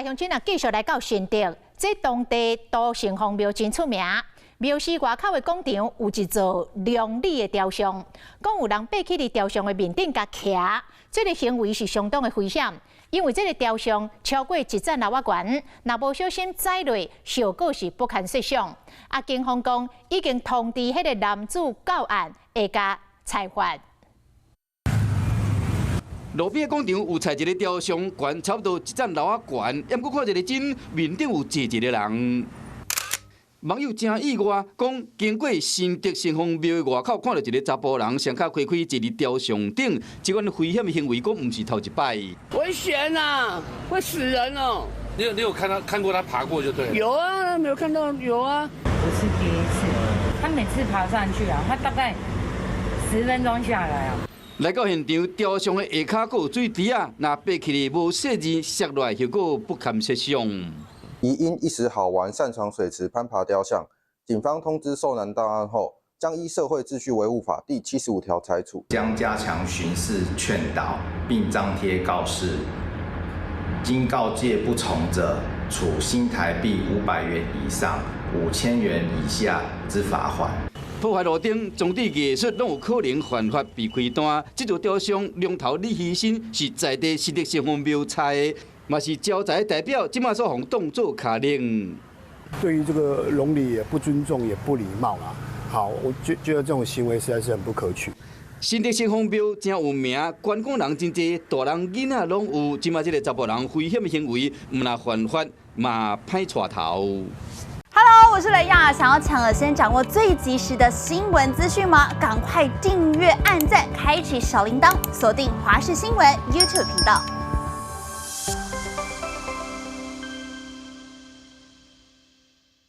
鄉親啊，繼續來到新竹，這當地都城隍廟真出名。廟司外口的廣場有一座龍女的雕像，講有人爬去佇雕像的面頂共徛，這个行為是相當的危險，因為這个雕像超過一棧樓仔懸，若無小心栽落，後果是不堪設想。啊，警方講已經通知彼个男子到案，會共裁罰。路邊廣場有砌一个雕像，懸差不多一棧樓仔懸，毋過看一个真面頂有坐一个人。網友真意外，講經過新竹城隍廟的外口，看到一个查埔人，雙跤開開坐佇雕像頂，這款危險的行為，閣毋是頭一擺。危險啊！會死人哦！你有看過他爬過就對了。有啊，沒有看到有啊。不是第一次，他每次爬上去啊，他大概10分鐘下來啊。來到現場，雕像的下跤閣有水池仔，若爬起來無細膩，摔落來後果不堪設想。疑因一時好玩，擅闖水池攀爬雕像，警方通知受男到案後，將依社會秩序維護法第75條裁處。將加強巡視勸導，並張貼告示，經告誡不從者，處新台幣500元以上5000元以下之罰款。破壞路燈、裝置藝術，攏有可能犯法被開單。這座雕像龍頭李犧牲是在地新竹城隍廟砌的，嘛是招財代表，這馬所予當做卡令。對於這個龍女也不尊重，也不禮貌啦。好，我覺得這種行為實在是很不可取。新竹城隍廟真有名，觀光人真濟，大人囡仔攏有。這馬這个查埔人危險的行為，毋但犯法，嘛歹帶頭。 Hello，我是雷亞，想要搶先掌握最及時的新聞資訊嗎？趕快訂閱、按讚、開啟小鈴鐺，鎖定華視新聞 YouTube 頻道。